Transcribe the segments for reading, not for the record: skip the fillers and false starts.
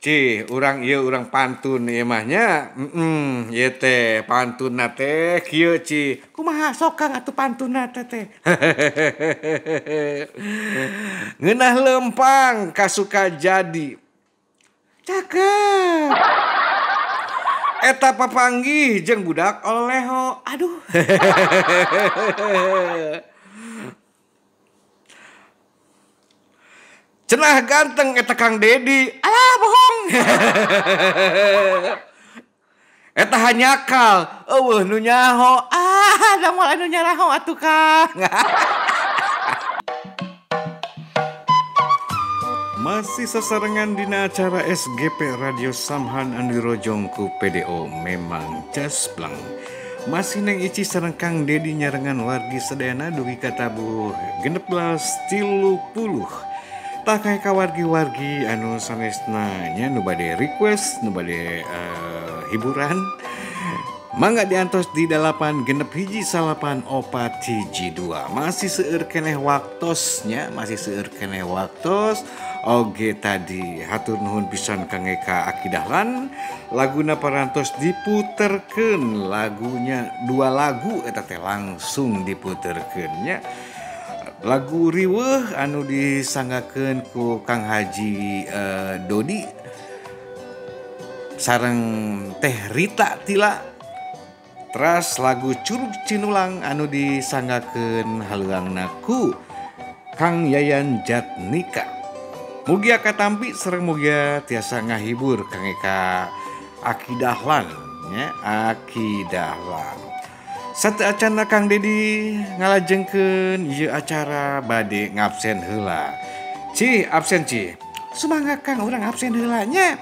Cih, urang ieu urang pantun ieu mah nya. Ieu teh pantunna teh kieu cih. Kumaha sok Kang atuh pantunna teh teh. Ngeunah lempang ka Sukajadi. Cakep. Eta papanggih jeung budak oleho. Aduh. Cenah ganteng eta Kang Dedi. Alah bohong. Eta hanyakal eueuh nu nyaho. Ah, da moal anu nyaraho atuh Kang. Masih sasarengan dina acara SGP Radio Samhan anu dirojong ku PDO memang casblang. Masih Neng Ici sareng Kang Dedi nyarengan wargi sadayana dugi ka tabuh 16.30. Tah ka wargi-wargi anu sanesna nya nu bade request, nu bade hiburan, mangga diantos di 8 6 1 9 4 1 2. Masih seueur keneh waktosnya, masih seueur keneh waktos. Oge tadi hatur nuhun pisan Kang Eka Akidahlan, laguna parantos diputerkeun, lagunya dua lagu eta teh langsung diputerkeun nya. Lagu riweuh anu disanggakeun ku Kang Haji Dodi sareng Teh Rita Tila. Teras lagu Curug Cinulang anu disanggakeun haleuangna ku Kang Yayan Jatnika. Mugia katampi sareng mugia tiasa ngahibur Kang Eka Akidahlan nya, Akidahlan. Satu acana Kang Dedi ngalajengkeun ieu acara bade ngabsen heula. Cih, absen cih. Sumangga Kang urang absen heula nya.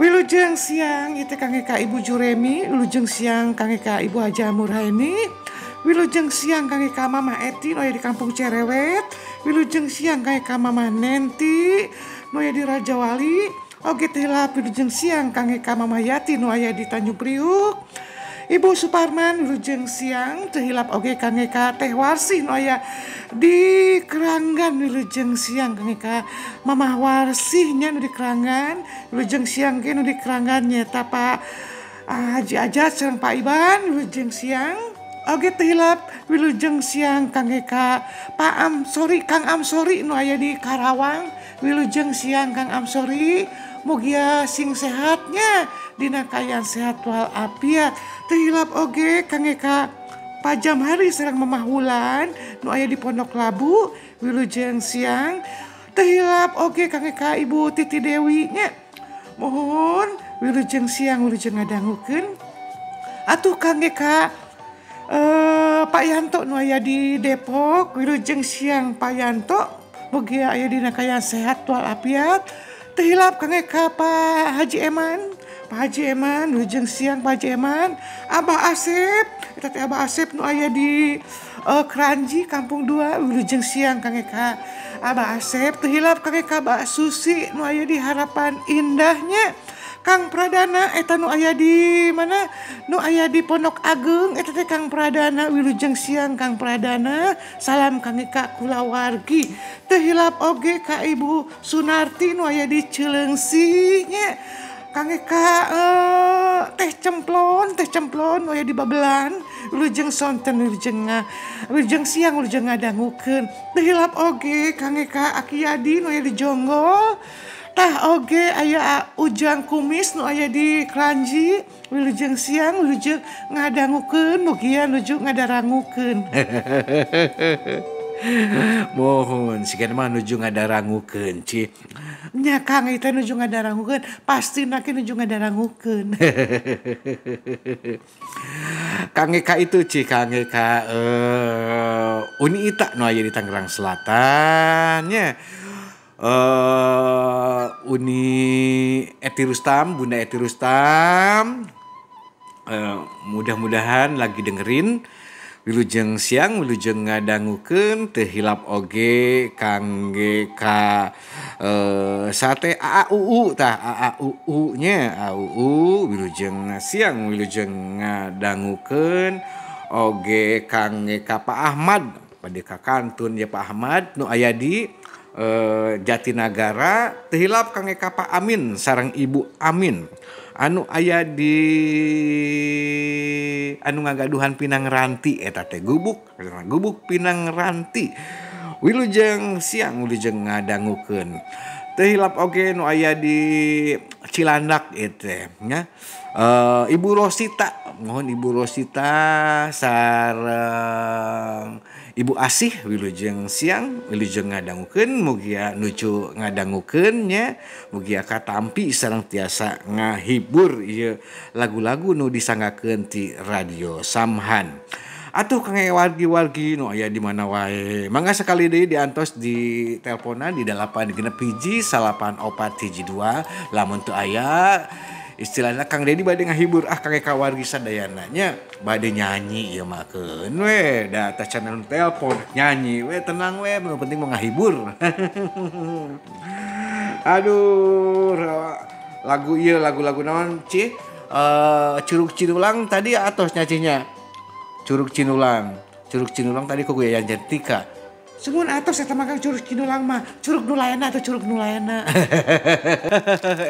Wilujeng siang ieu teh Kang Eka Ibu Juremi, wilujeng siang Kang Eka Ibu Haja Murhaini, wilujeng siang Kang Eka Mama Eti nu aya di Kampung Cerewet, wilujeng siang Kang Eka Mama Nenti nu aya di Raja Wali, oge teh wilujeng siang Kang Eka Mama Yati nu aya di Tanjung Priuk. Ibu Suparman wilujeng siang teu hilap oge Kang Eka Teh Warsih nu aya di Keranggan, wilujeng siang Kang Eka Mamah Warsih nya nu di Keranggan, wilujeng siang ge nu di Keranggan nyaeta Pak Haji Ajat sareng Pak Iban, wilujeng siang oge teu hilap wilujeng siang Kang Eka Pak Amsori, Kang Amsori nu aya di Karawang, wilujeng siang Kang Amsori, mugia sing sehatnya dina kaayaan sehat wal afiat. Teu hilap oge Kang Eka Pak Jamhari sareng Mamah Wulan nu aya di Pondok Labu, wilujeng siang. Teu hilap oge Kang Eka Ibu Titi Dewi nya, mohon wilujeng siang wilujeng ngadangukeun. Atuh Kang Eka Pak Yanto nu aya di Depok, wilujeng siang Pak Yanto, mugia aya dina kaayaan sehat wal afiat. Teu hilap Kang Eka Pak Haji Eman, Pak Haji Eman, wilujeng siang Pak Haji Eman, Abah Asep, eta teh Abah Asep nu aya di Keranji Kampung 2, wilujeng siang Kang Eka Abah Asep. Teu hilap Kang Eka Mbak Susi nu aya di Harapan Indahnya, Kang Pradana eta nu aya di mana, nu aya di Pondok Agung eta teh Kang Pradana, wilujeng siang Kang Pradana, salam Kang Eka kulawargi. Teu hilap oge ka Ibu Sunarti nu aya di Cileungsi nya, Kang Eka Teh Cemplon, Teh Cemplon nu aya di Babelan, wilujeng sonten wilujeng wilujeng siang wilujeng ngadangukeun. Teu hilap oge Kang Eka Aki Yadi nu aya di Jonggol. Tah oge aya Ujang Kumis nu aya di Kranji, wilujeng siang wilujeng ngadangukeun, mugia nuju ngadarangukeun. Mohon sigana mah nuju ngadarangukeun cih. Nya Kang eta nuju ngadarangukeun, pasti nake nuju ngadarangukeun. Kang Eka itu cih, Kang Eka Uni Ita nu aya di Tangerang Selatan nya. Uni Eti Rustam, Bunda Eti Rustam, mudah-mudahan lagi dengerin. Wilujeng siang, wilujeng ngadangukeun, teu hilap oge kangge ka sate AAUU tah AAUU nya, AUU wilujeng siang, wilujeng ngadangukeun oge kangge ka Pak Ahmad, pada ka kantun ya Pak Ahmad nu aya di Jatinagara. Teu hilap kangge ka Pak Amin sareng Ibu Amin anu aya di anu ngagaduhan Pinang Ranti eta teh gubuk gubuk Pinang Ranti. Wilujeng siang wilujeng ngadangukeun. Teu hilap oge nu aya di Cilandak ieu teh nya. Ibu Rosita, mohon Ibu Rosita sareng Ibu Asih wilujeng siang wilujeng ngadangukeun, mugia nuju ngadangukeun nya, mugia katampi sareng tiasa ngahibur ieu lagu-lagu nu disanggakeun ti Radio Samhan. Atuh kangge wargi-wargi nu aya di mana wae, mangga sekali deui diantos di teleponan di 861 941 2 lamun teu aya istilahna Kang Dedi bade ngahibur ah kangge ka wargi sadayana nya, bade nyanyi ieu mah keun we da teh channel telepon nyanyi we tenang we nu penting mah ngahibur. Aduh lagu ieu lagu-lagu naon cih Curug Cinulang tadi atos nyacinya. Curug Cinulang, Curug Cinulang tadi ku Yayan Jatnika. Sungguh atos eta mah Kang Curug Cinulang mah, curug nu laena atuh curug nu laena.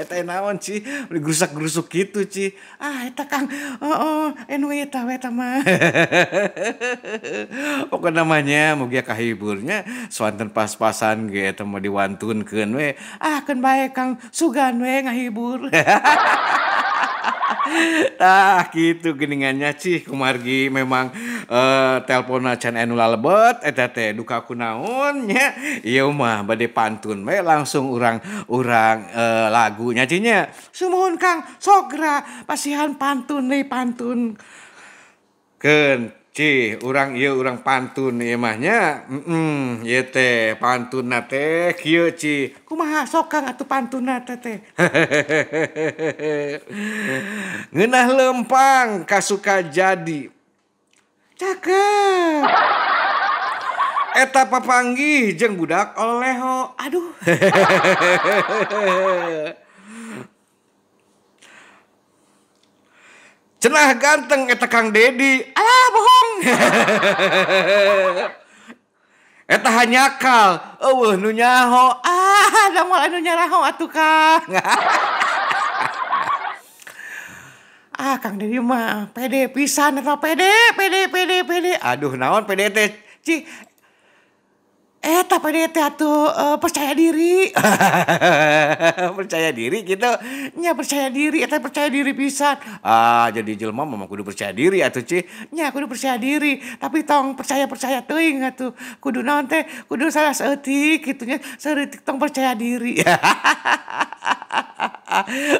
Eta naon sih, gerusak-gerusuk gitu sih. Ah eta Kang, oh anu eta we eta mah. Pokokna mah nya mugia kahiburnya swanten pas-pasan ge eta mah diwantunkeun we. Ah keun bae Kang, sugan we ngahibur. Tah gitu geningannya cih kumargi memang telponna can anu lalebet eta teh duka kunaon nya ieu mah bade pantun we langsung urang lagunya cih nya. Sumuhun Kang sogra pasihan pantun deui pantun. Keun cih urang ieu urang pantun ieu mah nya. Ieu teh pantunna teh kieu cih. Kumaha sok Kang atuh pantunna teh. Ngeunah lempang kasuka jadi. Cakep. Eta papanggih jeung budak oleho. Aduh. Cenah ganteng eta Kang Dedi. Alah bohong. Eta hanyakal eueuh nu nyaho. Ah da moal anu nyaraho atuh Kang. Ah Kang Dedi mah pede pisan eta pede pede pede pede. Aduh naon pede teh cih. Eta pede teh atuh percaya diri. Percaya diri gitu. Nya percaya diri eta percaya diri pisan. Ah jadi jelema mah kudu percaya diri atuh cih. Nya kudu percaya diri, tapi tong percaya-percaya teuing atuh. Kudu naon teh? Kudu salah saeutik kitu nya, saeutik tong percaya diri.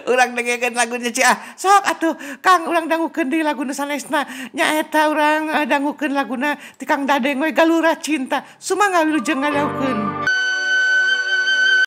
Urang dengekeun lagunya cih ah. Sok atuh Kang urang dangukeun deui lagu nu sanesna. Nya eta urang dangukeun laguna ti Kang Dadeng we Galura Cinta. Sumangga wilujeng ngadangukeun.